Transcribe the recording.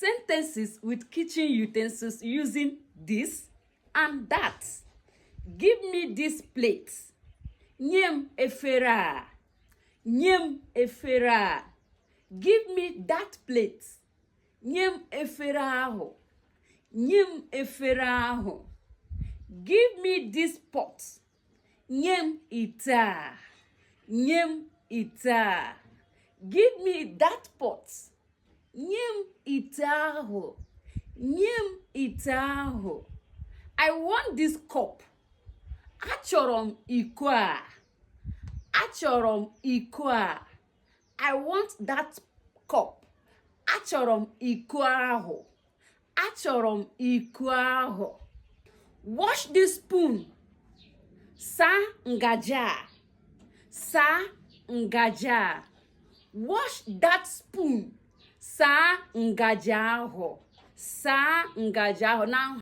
Sentences with kitchen utensils using this and that. Give me this plate. Nye m efere a. Nye m efere a. Give me that plate. Nye m efere ahụ. Nye m efere ahụ. Give me this pot. Nye m ite a. Nye m ite a. Give me that pot. Nye m ite ahụ. Nye m ite ahụ. I want this cup. Achọrọ m iko a. Achọrọ m iko a. I want that cup. Achọrọ m iko ahụ. Achọrọ m iko ahụ. Wash this spoon. Saa ngaji a. Saa ngaji a. Wash that spoon. Saa ngaji ahụ. Saa ngaji ahụ. Now